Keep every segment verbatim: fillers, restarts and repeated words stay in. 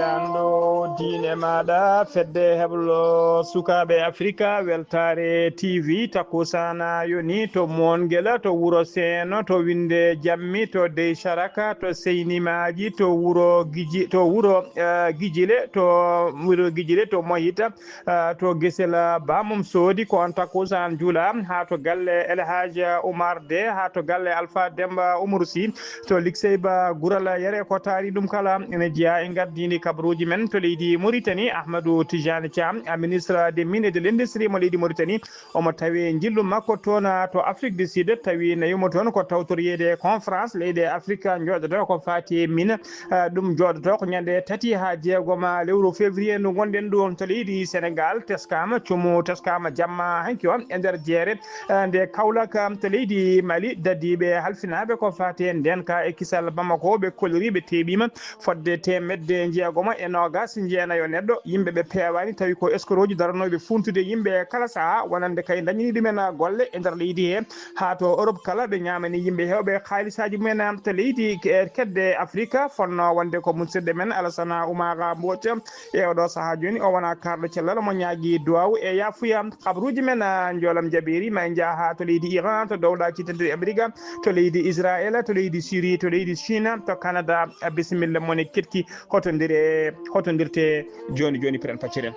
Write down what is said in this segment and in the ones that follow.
Anndo diine maaɗa, fedde heblo sukaaɓe Afrika, Weltaare T V, takkusaana yoni to Moongela, to Wuro Seeno, to Winnde Jammi, to Dey Saraka, to Seynimaaji, to Wuro Giji-, to Wuro, eh, Gijile, to Wuro Gijile, to Mohita, eh, to Gesel Bamum Soodi, ko on takkusaan jula, haa to galle El Hadj Oumar De, haa to galle Alpha Demba Umaru Sy, to Liksey Ba Gural Yere, ko taari ɗum kala ene jeyaa e ngardiindi kabaruuji men to leydi Mauritanie. Ahmadou Tidiane Thiam, a ministre des mines et de l'industrie mo leydi Mauritanie, omo tawee njillu makko toon to Afrique du Sud, tawi nayo mo toon ko tawtoriyeede conférence leyɗe Afrique njooɗoto ko faati e mine. Ah, ɗum jooɗoto ko ñande tati haa jeegom lewru février ndu ngonɗen ɗo to leydi Sénégal. Teskaama cumu, teskaama jamma hanki o e nder jeere, ah, nde Kaolack, ah, to leydi Mali. Dadiiɓe halfinaaɓe ko faati e ndeenka e kisal Bamako, ɓe kolliri, ɓe teeɓiima fodde teemedde jeegomo e noogas jeenayo neɗɗo. Yimɓe ɓe peewaani, tawi ko eskorooji daranooɓe funtude yimɓe kala sahaa, wonande kay dañini ɗumen golle e nder leydi he, haa to Europe kala. Ɓe ñaamani yimɓe heewɓe haalisaaji mumen to leydi ke-, kedde Afrika. Fotnoo wonde ko musidɗo men Alasana Oumar Mbodj e oɗo sahaa jooni. O wona kaarɗo cellal, mo ñaagi duwaaw e yaafuya. Kabaruuji men, ah, njoolam jaɓeeri, ma en njah haa to leydi Iran, to dowla cittinɗo Amerika, to leydi Israel, to leydi Syrie, to leydi Chine, to Canada. Ah, bisimilla, mone ketki, hotondire, hotondirte jooni jooni, piren pacciren.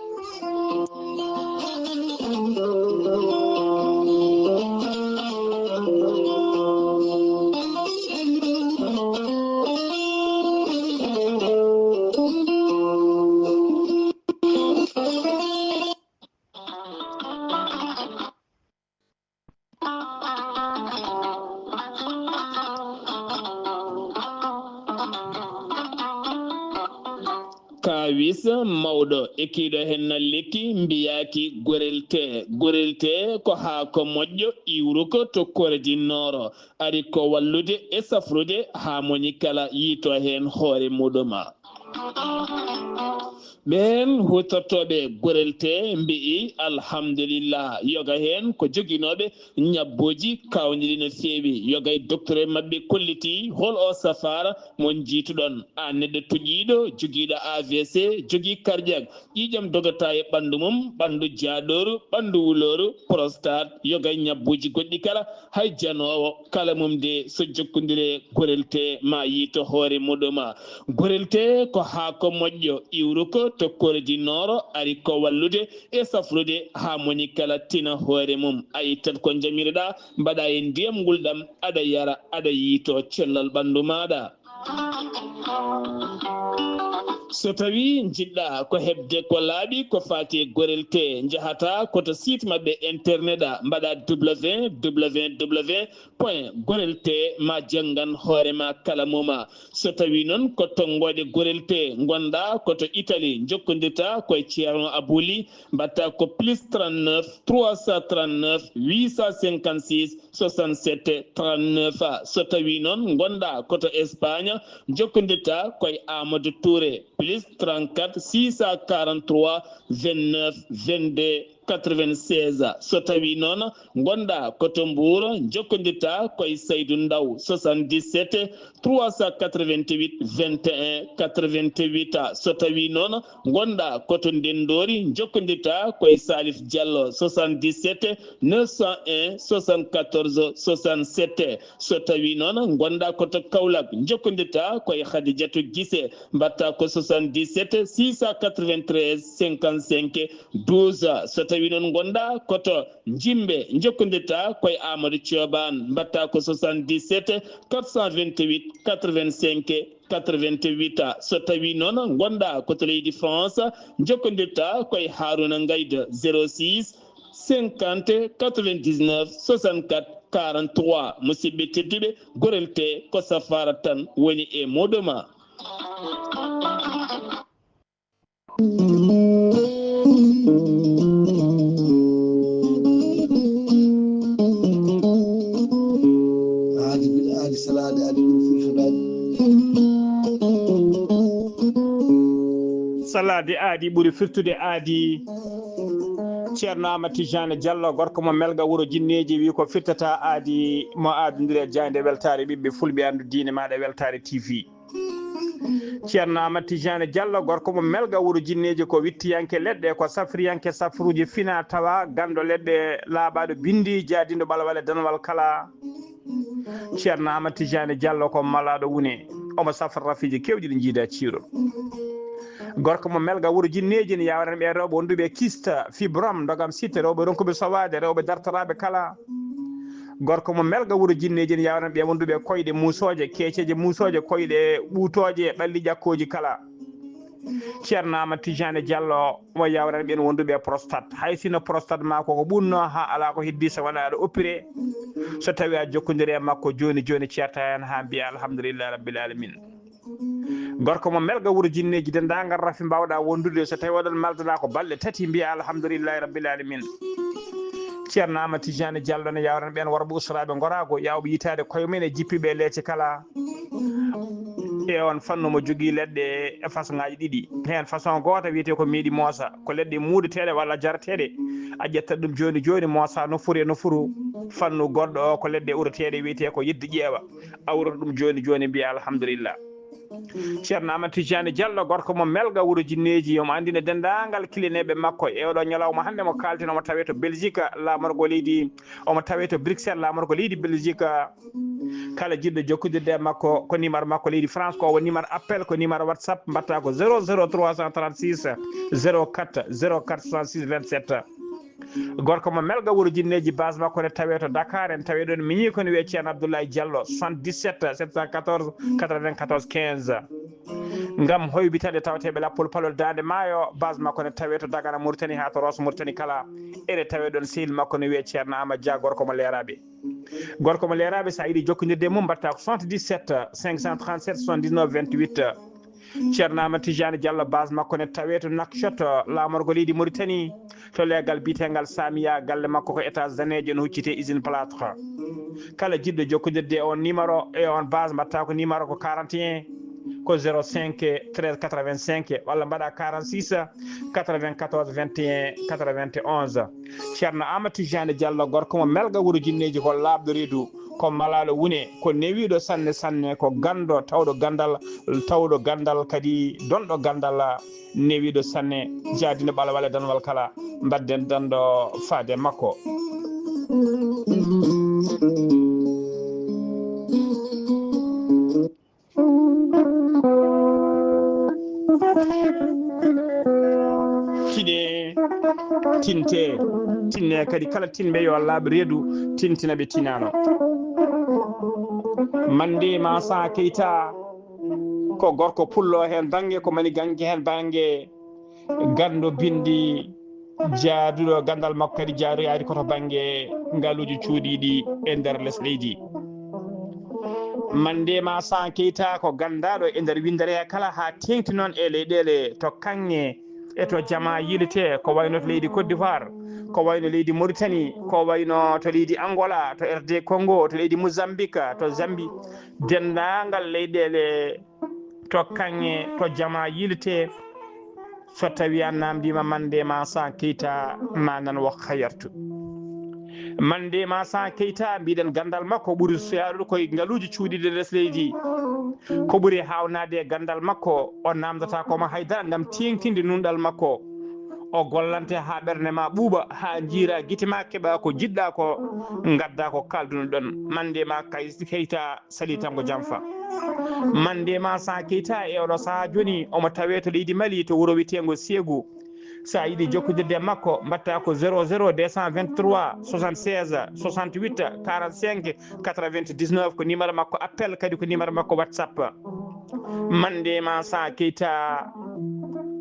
Kaawis mawɗo ekkiiɗo heen na lekki mbiyaaki gorel tee. Gorel tee ko haako moƴƴo iwruko to Kore di Nooro. Ari ko wallude e safrude haa moni kala yiito heen hoore muɗum. Ɓeen huutortooɓe gorel tee mbi'i, alhamdulillah, yoga heen ko joginooɓe ñabbuuji kaawniiɗi no feewi. Yoga e docteur maɓɓe kolliti hol o safaara mo njiituɗon. Aan neɗɗo tuƴiiɗo, jogiiɗo A V C, jogii cardiaque, ƴiiƴam dogata e ɓanndu mum, ɓanndu jaaɗooru, ɓanndu wulooru, prostate, yoga e ñabbuuji goɗɗi kala, hay janoowo kala mum de so jokkondire gorel tee ma yiito hoore muɗum. Gorel tee ko haako moƴƴo iwruko to Kore di Nooro, ari ko wallude e safrude haa moni kala tina hoore mum. A ittat ko njamirɗa, mbaɗa e ndiyam ngulɗam, aɗa yara, aɗa yiito cellal ɓanndu maaɗa. So tawi njiɗɗa ko heɓde ko laaɓi ko faati e gorel tee, njahata ko to site maɓɓe internet a, mbaɗa W W W point gorel tee ma janngan hoore ma kala moma. So tawi noon ko tonngoode gorel tee ngonɗa ko to Italie, njokkondirta ko e Ceerno Abouli, mbaɗta ko plus trente-neuf, trois cent trente-neuf, huit cent cinquante-six, soixante-sept, trente-neuf. So tawi noon ngonɗa ko to Espagne, jokkondirta ko e Amadou Touré, plus trente-quatre, six cent quarante-trois, vingt-neuf, vingt-deux, quatre-vingt-seize. So tawi noon ngonɗa ko to Mbour, jokkondirta ko e Saydou Ndaw, soixante-dix-sept, trois cent quatre-vingt-huit, vingt et un, quatre-vingt-huit. So tawi noon ngonɗa ko to Ndenndori, jokkondirta ko e Salif Diallo, soixante-dix-sept, neuf cent un, soixante-quatorze, soixante-sept. So tawi noon ngonɗa ko to Kaolack, jokkondirta ko e Khadijatou Guissé, mbaɗta ko soixante-dix-sept, six cent quatre-vingt-treize, cinquante-cinq, douze. So tawi noon ngonɗa ko to Jimbe, jokkondirta ko e Amadou Thioban, mbaɗta ko soixante-dix-sept, quatre cent vingt-huit, quatre-vingt-cinq, quatre-vingt-huit. So tawi noon ngonɗa ko to leydi France, jokkondirta ko e Harouna Ngaïda, zéro six, cinquante, quatre-vingt-dix-neuf, soixante-quatre, quarante-trois. Musidɓe tedduɓe, gorel tee ko safaara tan woni e muɗum. Aadi, aadi, salaade, aadi, ɓuri firtude, aadi. Salaade aadi ɓuri firtude aadi. Ceerno Amadou Tidiane Diallo, gorko mo Melga, wuro Jinneeji, wi ko firtata aadi mo aadondiri e jaaynde weltaare ɓiɓɓe fulɓe, anndu diine maaɗa, Weltaare T V. Ceerno Amadou Tidiane Diallo, gorko mo Melga, wuro Jinneeji, ko wittiyanke leɗɗe, ko safriyanke safruuji fina tawa, ganndo leɗɗe, laaɓaaɗo binndi, jaadindo ɓalwale danwal kala. Ceerno Amadou Tidiane Diallo ko malaaɗo wune, omo safra rafiiji keewɗi ɗi njiida ciiro. Gorko mo Melga, wuro Jinneeji, ne yawrani ɓe rewɓe wonduɓe kista, fibrom, ndogam sitte, rewɓe ronkuɓe sowaade, rewɓe dartoraaɓe kala. Gorko mo Melga, wuro Jinneeji, ne yawrani ɓe wonduɓe koyɗe muusooje, keeceeje muusooje, koyɗe ɓuutooje, ɓalli ƴakkooji kala. Ceerno Amadou Tidiane Diallo, omo yawrani ɓen wonduɓe prostate. Hay sino prostate ma ko ko ɓunno, ha ala ko heddi so wona aɗa oppire. So tawi a jokkondiri e makko jooni jooni, ceerta hen ha mbiya alhamdulillahi rabbil alamin. Gorko mo Melga, wuro Jinneeji, denndaangal rafi mbawɗa wondude, so tawi oɗon maldana ko balɗe tati, mbiya alhamdulillahi rabbil alamin. Ceerno Amadou Tidiane Diallo ne yawrani ɓen worɓe usraaɓe ngoraago, yawɓe yitaade koye mum e jippiiɓe e leece kala. E on fannu mo jogii leɗɗe e façon ŋaaji ɗiɗi. Heen façon gooto wiyetee ko meeɗi moosa, ko leɗɗe muudeteeɗe walla jarateeɗe. A ƴettat ɗum jooni jooni, moosa nofuru e nofuru. Fannu goɗɗo o ko leɗɗe ureteeɗe wiyetee ko yeddi ƴeewa. A urata ɗum jooni jooni, mbiya alhamdulillah. Ceerno Amadou Tidiane Diallo, gorko mo Melga, wuro Jinneeji, omo anndina denndaangal kilineeɓe makko e oɗo ñalawma hannde mo kaalten, omo tawee to Belgique, laamorgo leydi, omo tawee to Bruxelles, laamorgo leydi Belgique. Kala jiɗɗo jokkondirde e makko, ko numéro makko leydi France, ko o numéro appel, ko numéro WhatsApp, mbaɗta ko zéro zéro trois cent trente-six zéro quatre zéro quatre soixante-six vingt-sept. Gorko mo Melga, wuro Jinneeji, base makko ne tawee to Dakar, en tawee ɗon miñi ko ne wiyee Ceerno Abdoulaye Diallo, soixante-dix-sept sept cent quatorze quatre-vingt-quatorze quinze. Ngam hoybitande tawateeɓe lappol palol Daande Maayo, base makko ne tawee to Dagana Mauritanie haa to Rosso Mauritanie kala. Ene tawee ɗon sehil makko ne wiyee Ceerno Amadou Dia, gorko mo Leeraaɓe. Gorko mo Leeraaɓe, so a yiɗi jokkondirde e mum, mbaɗta ko soixante-dix-sept cinq cent trente-sept soixante-dix-neuf vingt-huit. Ceerno Amadou Tidiane Diallo, base makko ne tawee to Nouakchott, laamorgo leydi Mauritanie, to leegal biyeteegal Samiya, galle makko ko étage daneejo, no huccitee usine plâtre. Kala jiɗɗo jokkondirde e on numéro, e on base, mbaɗta ko numéro ko quarante et un, ko zéro cinq treize quatre-vingt-cinq, walla mbaɗa quarante-six quatre-vingt-quatorze vingt et un quatre-vingt-onze. Ceerno Amadou Tidiane Diallo, gorko mo Melga, wuro Jinneeji, ko laaɓɗo reedu, ko malaaɗo wune, ko newiiɗo sanne sanne, ko ganndo tawɗo ganndal, tawɗo ganndal kadi donɗo ganndal, newiiɗo sanne, jaadiiɗo ɓalwale danwal kala. Mbadden danɗo faade makko. Tiɗe, tinte, tinne kadi kala tinɓe yo laaɓ reedu, tintina ɓe tinano. Mande Mansa Keita ko gorko pullo heen bannge, ko Maniganke heen bannge, ganndo binndi, jaaduɗo ganndal makko kadi jaadoyaade ko to bannge ngaluuji cuuɗiiɗi e nder les leydi. Mande Mansa Keita ko ganndaaɗo e nder winndere kala, haa teeŋti noon e leyɗeele to kaŋŋe e to jamaa yiltee, ko wayno to leydi Côte d'Ivoire, ko wayno leydi Mauritanie, ko wayno to leydi Angola, to R D Congo, to leydi Mozambique, to Zambie, denndaangal leyɗeele to kaŋŋe to jamaa yiltee. So tawi a namdima Mande Mansa Keita, ma nan wo hayartu. Mande Mansa Keita, mbiɗen ganndal makko ɓuri soyaɗude koye ngaluuji cuuɗiiɗi les leydi. Ko ɓuri haawnade e ganndal makko, o namdata ko ma haydara ngam teeŋtinde nunɗal makko. O gollante haa ɓernde ma ɓuuɓa, haa njiira gite ma, keɓa ko jiɗɗa ko, ngadda ko kalduno ɗon. Mande ma kay Keita sali tango jamfa. Mande Mansa Keita e oɗo saha joni omo tawe to leydi Mali, to wuro wiyeteengo Ségou. Sa yiɗi jokkodirde e makko, mbatta ko zéro zéro deux cent vingt-trois soixante-seize soixante-huit quarante-cinq quatre-vingt-dix-neuf, ko numéro makko appel, kadi ko numéro makko WhatsApp. Mande Mansa Keita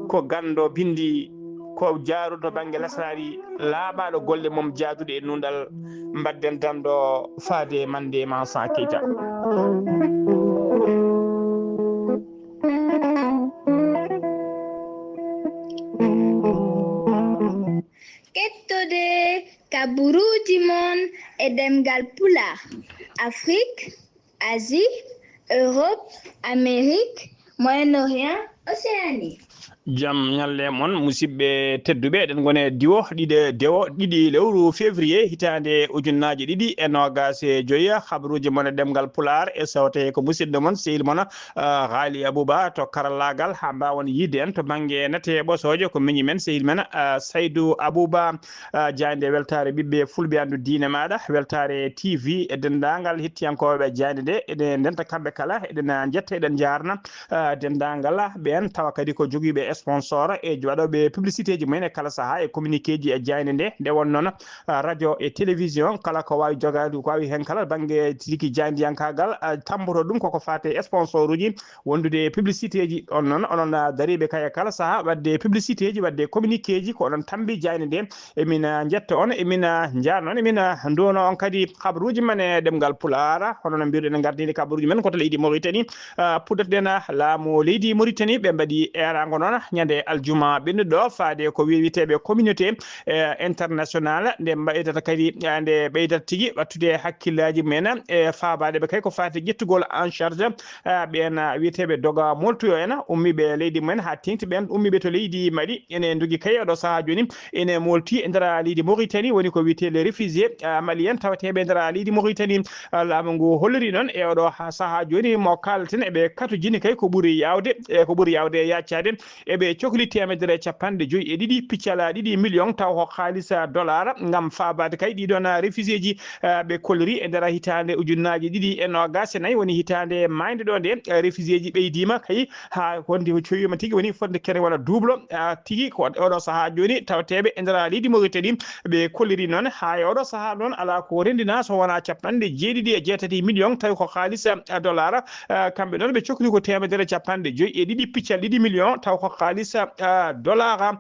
ko ganndo binndi, ko jaaruɗo bannge lasraari, laaɓaaɗo golle mum jaaduɗe e nunɗal. Mbadden danɗo faade Mande Mansa Keita. Kettode kaburuuji mon e ɗemngal Pulaar, Afrique, Asie, Europe, Amérique, Moyen-Orient, Océanie. Jam ñalle mon, musidɓe tedduɓe. Eɗen ngone diwo ɗiɗe dewo ɗiɗi lewru février hitaande ujunnaaji ɗiɗi e noogaas e joyi. Habaruuji mon e ɗemngal Pulaar e sawte ko musidɗo mon, sehil mon, ah, Haali Abuba to karallaagal, haa mbaawon yiide en to bannge nate ɓosooje. Ko miñi men, sehil men, ah, Saydu Abuba. Ah, jaaynde weltaare ɓiɓɓe fulɓe anndu diine maaɗa, weltaare T V e denndaangal hettiyankooɓe jaaynde nde. Eɗen ndenta kamɓe kala, eɗen njetta, eɗen njaarna, ah, denndaangal ɓeen tawa kadi ko jogiiɓe sponsor e waɗooɓe publicité ji mumen e kala sahaa e communiqué ji e jaaynde nde. Nde won noon, ah, radio e télévision, kala ko waawi jogaade, ko waawi heen kala bannge tigi jaayndiyankaagal, ah, tammboto ɗum koko faati e sponsor uji, wondude e publicité ji. On noon, onon, ah, dariiɓe kay e kala sahaa waɗde publicité ji, waɗde communiqué ji, ko onon tammbi jaaynde nde. Emin, ah, njetta on, emin, ah, njaarna on, emin, ah, nduwna on kadi habaruuji men e ɗemngal Pulaar. Hono no mbiruɗen, en ngardini habaruuji men ko to leydi Mauritanie. Ah, puɗɗoto-ɗen, ah, laamu leydi Mauritanie, ɓe mbaɗi eeraango noon ñande aljuma ɓennuɗo faade ko wi-, wiyeteeɓe communauté, eh, international, nde ɓeydata kadi, ah, nde ɓeydata tigi wattude hakkillaaji men e faabaade ɓe kay ko faati ƴettugol en charge, ah, ɓeen, ah, wiyeteeɓe doga moltuyo en, ummiiɓe leydi mumen haa teeŋti ɓeen ummiiɓe to leydi Mali. Ene ndogi kay oɗo sahaa jooni, ene molti e nder leydi Mauritanie, woni ko wiyetee les réfugiés, ah, maliens tawateeɓe e nder leydi Mauritanie. Ah, laamu ngu holliri noon e oɗo ha-, sahaa jooni mo kaalten, eɓe katojini kay ko ɓuri yaawde, e ko ɓuri yaawde e yaaccade, eɓe cokli teemedere e capanɗe joyi e ɗiɗi piccal ɗiɗi million, taw ko haalisa dollar, ngam faabaade kay ɗiɗon réfugié ji, ah, ɓe kolliri e nder hitaande ujunnaaji ɗiɗi e noogaas e nayi, woni hitaande maaynde ɗo nde, ah, réfugié ji ɓeydiima kay haa wonde ko cowiima tigi, woni fodde kene wona double, ah, tigi ko oɗo sahaa jooni tawateeɓe e nder leydi Mauritanie. Ɓe kolliri noon haa e oɗo sahaa noon alaa ko renndinaa so wonaa capanɗe jeeɗiɗi e jeetati million, tawi ko haalisa, ah, dollar. Ah, kamɓe noon ɓe cokli ko teemedere capanɗe joyi e ɗiɗi piccal ɗiɗi million, taw ko haalisa, ah, dollar.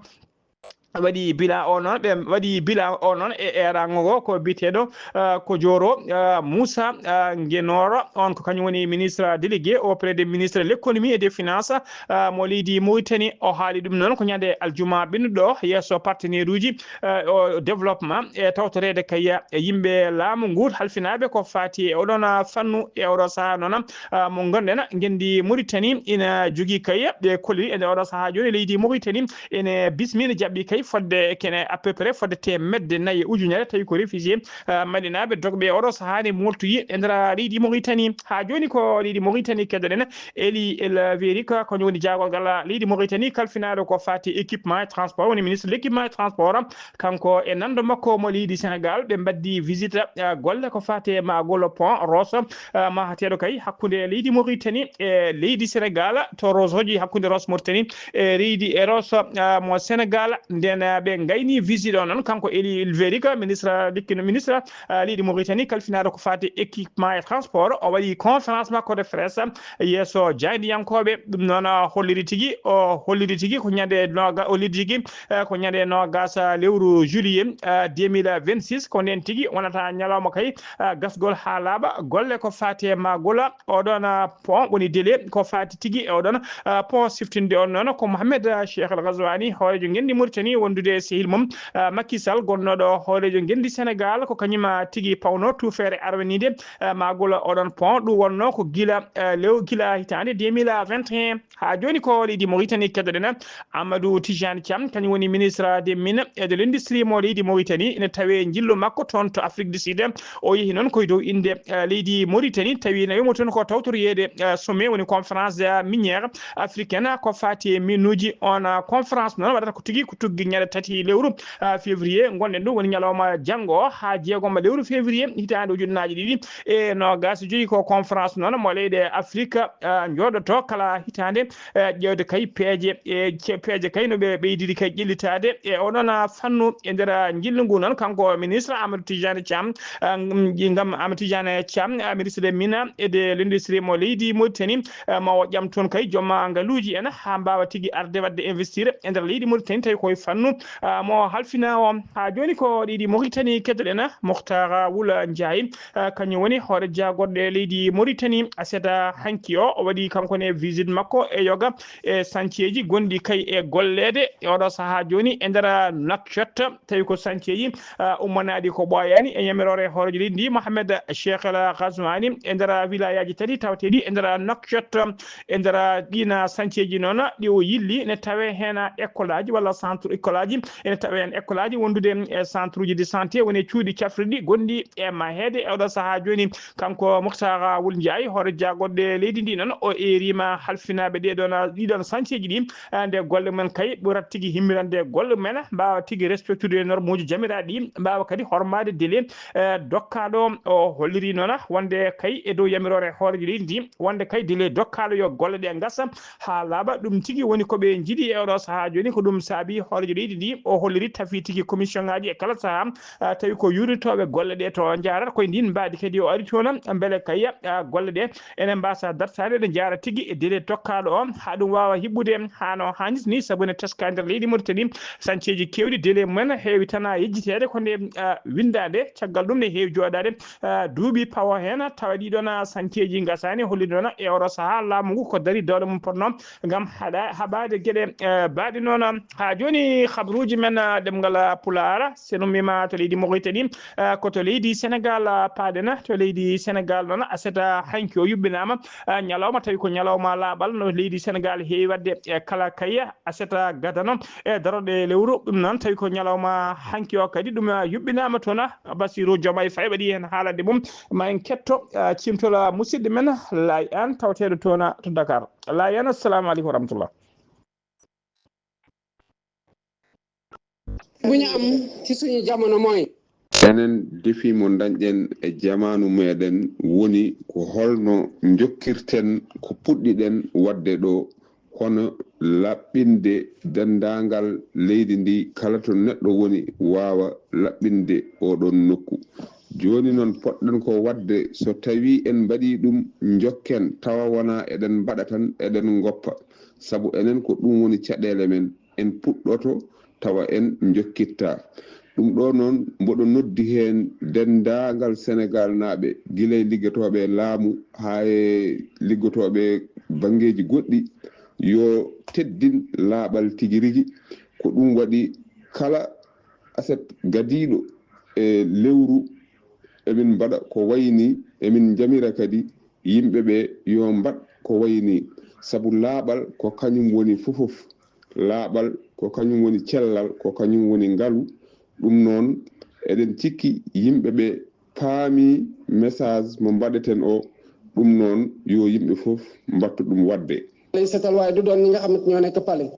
Waɗi bila o noon, ɓe waɗi bila o noon e eeraango ngo ko biyeteeɗo, ah, ko Jooro, ah, Moussa, ah, Ngenoro, on ko kañum woni ministre délégué auprès de ministre de l'économie et des finances, ah, mo leydi Mauritanie. O haali ɗum noon ko ñande aljuma ɓennuɗo yeeso partenaire uji, ah, o développement e tawtoreede kay e yimɓe laamu ngu halfinaaɓe ko faati e oɗon, ah, fannu. E oɗo sahaa noon, ah, mo ngonɗen, ngenndi Mauritanie ina jogii kay ɓe kolliri e nder oɗo sahaa jooni leydi Mauritanie ene bismii, ene jaɓɓi kay fodde kene à peu près fodde teemedde nayi ujunere, tawi ko réfugié, ah, malinaaɓe dogɓe e oɗo sahaa ne moltoyi e nder leydi Mauritanie. Haa jooni ko leydi Mauritanie keddoɗen. Eli El Verika ko woni jaagorgal leydi Mauritanie kalfinaaɗo ko faati équipement et transport, woni ministre de l'équipement et transport. Kanko e nanndo makko mo leydi Sénégal ɓe mbaddi visite, ah, golle ko faati e mahgol pont Rosso, ah, mahateeɗo kay hakkunde leydi Mauritanie e leydi Sénégal to Rosso ji hakkunde Rosso Mauritanie e leydi e Rosso, ah, mo Sénégal. Nden, ah, ɓe ngayni visite o noon, kanko Eli El Verika, ministre, likkino ministre, ah, leydi Mauritanie kalfinaaɗo ko faati équipement et transport. O waɗi conférence makko de presse yeeso jaayndiyankooɓe. Ɗum noon, ah, holliri tigi, o holliri tigi ko ñande nooga-, holliri tigi, eh, ko ñande noogaas lewru juillet, eh, deux mille vingt-six. Ko ndeen tigi wonata ñalawma kay, eh, gasgol haa laaɓa golle ko faati e mahgol oɗon, eh, pont, woni délai ko faati tigi e oɗon, eh, pont siftinde on noon ko Mohamed, eh, Cheikh El Ghazouani, hooreejo ngenndi Mauritanie, wondude e sehil mum, eh, Macky Sall, gonnooɗo hooreejo ngenndi Sénégal, ko kañum, eh, tigi pawnoo tuufeere arwaniinde, eh, mahgol oɗon pont. Ɗum wonnoo ko gila, eh, lew-, gila hitaande deux mille vingt et un. Haa jooni ko leydi Mauritanie keddoɗen Amadou Tidiane Thiam, kañum woni ministre des mines et de l'industrie mo leydi Mauritanie. Ina tawee njillu makko toon to Afrique du Sud. O yehi noon koye dow innde, eh, leydi Mauritanie, tawi nawima toon ko tawtoriyeede, eh, sommet, woni conférence, eh, minière africaine, ko faati e minuuji. On, eh, conférence noon waɗata ko tigi ko tuggi ñande tati lewru, eh, février. Ngonɗen ɗum woni ñalawma janngo haa jeegom lewru février hitaande ujunnaaji ɗiɗi e noogaas e joyi. Ko conférence noon mo leyɗe Afrique, ah, njooɗoto kala hitaande, eh, ƴeewde kay peeje, e ce-, peeje kay no ɓe ɓeydiri kay ƴellitaade e oɗon, ah, fannu e nder, ah, njillu ngu noon. Kanko ministre Amadou Tidiane Thiam, ah, ng-, ngam Amadou Tidiane Thiam, ah, ministre des mines et de l'industrie mo leydi Mauritanie, ah, ma o ƴam toon kay joom, ah, ngaluuji en haa mbaawa tigi arde waɗde investir e nder leydi Mauritanie, tawi koye fannu nu, ah, mo halfina o. Haa jooni ko leydi Mauritanie keddoɗen, Moctar Wul Ndiaye, ah, kañum woni hoore jaagorɗe leydi Mauritanie. Aset hanki o, o waɗi kanko ne visite makko e yoga e sañceeji gonɗi kay e golleede e oɗo sahaa jooni e nder Nouakchott. Tawi ko sañceeji, ah, ummanaaɗi ko ɓooyaani e yamiroore hoore leydi ndi, Mohamed Cheikh El Ghazouani, e nder wilayaaji tati tawateeɗi e nder Nouakchott. E nder ɗiin sañceeji noon, ɗi o yilli, ne tawee heen école aji walla centre école aji, ene tawee heen école aji wondude e centre uji de santé, woni cuuɗi cafrirɗi gonɗi e maheede. E oɗo sahaa jooni, kanko Moctar Wul Ndiaye, hoore jaagorɗe leydi ndi noon, o eeriima halfinaaɓe ɗee ɗoon, ɗii ɗoon sañceeji ɗi, ah, nde golle men kay ɓurat tigi himmirande golle men, mbaawa tigi respectude normuuji jamiraaɗi ɗi, mbaawa kadi hormaade délai, eh, dokkaaɗo. O holliri noon wonde kay e dow yamiroore hooreejo leydi ndi, wonde kay délai dokkaaɗo yo golle ɗe ngasa haa laaɓa. Ɗum tigi woni ko ɓe njiɗi e oɗo sahaa jooni. Ko ɗum saabi hooreejo leydi ndi o holliri tafi tigi commission ŋaaji e kala sahaa, ah, tawi ko yuurnitooɓe golle ɗe to njaarata koye ndin mbaadi kadi o ari toon, mbele kay, ah, golle ɗe ene mbaasa dartaade, ɗe njaara tigi e délai dokkaaɗo o, haa ɗum waawa hiɓɓude haa no haanirta ni, sabu ene teska nder leydi Mauritanie, sañceeji keewɗi, délai mum en heewi tan yejjiteede, ko nde, ah, winndaande, caggal ɗum ne heewi jooɗaade, ah, duuɓi pawo heen, tawa ɗii ɗoon, ah, sañceeji ngasaani, holliri noon e oɗo sahaa laamu ngu ko darii dowle mum potnoo ngam haɗa-, haɓaade geɗe, ah, baaɗe noon. Haa jooni, habruuji men, ah, ɗemngal, ah, Pulaar, so en ummiima to leydi Mauritanie, ah, ko to leydi Senegaal, ah, paaɗen. To leydi Senegaal noon, aset hanki o yuɓɓinaama, ah, ñalawma, tawi ko ñalawma laaɓal no leydi Senegaal heewi waɗde e kala kayya, aset gadano e darorɗe lewru. Ɗum noon, tawi ko ñalawma hanki o kadi, ɗum, ah, yuɓɓinaama toon. Bassirou Diomaye Faye waɗi heen haalande mum. Ma en ketto, ah, ciimtol, ah, musidɗo men Laye Anne, tawateeɗo toon to Dakar. Laye Anne, assalamu aleykum wa rahmatullah. Buñu am ci suñu jamono mooy. Enen, defi mo ndañɗen e jamaanu meɗen woni ko holno njokkirten ko puɗɗiɗen waɗde ɗo, hono laɓɓinde denndaangal leydi ndi, kala to neɗɗo woni waawa laɓɓinde oɗon nokku. Jooni noon, poɗɗen ko waɗde, so tawii en mbaɗii ɗum, njokken, tawa wonaa eɗen mbaɗa tan, eɗen ngoppa. Sabu enen, ko ɗum woni caɗeele men. En puɗɗoto tawa en njokkitta. Ɗum ɗo noon, mboɗo noddi heen denndaangal Senegaalnaaɓe, gila e liggotooɓe e laamu haa e liggotooɓe banngeeji goɗɗi, yo teddin laaɓal tigi rigi. Ko ɗum waɗi, kala aset gadiiɗo e lewru, emin mbaɗa ko wayi nii, emin njamira kadi yimɓe ɓe yo mbaɗ ko wayi nii, sabu laaɓal ko kañum woni fofof. Laaɓal ko kañum woni cellal, ko kañum woni ngalu. Ɗum noon, eɗen cikki yimɓe ɓe paami message mo mbaɗeten o. Ɗum noon, yo yimɓe fof mbattu ɗum waɗde. Ay seetal waaye du doon ñi nga xamante ñoo nekk Palais.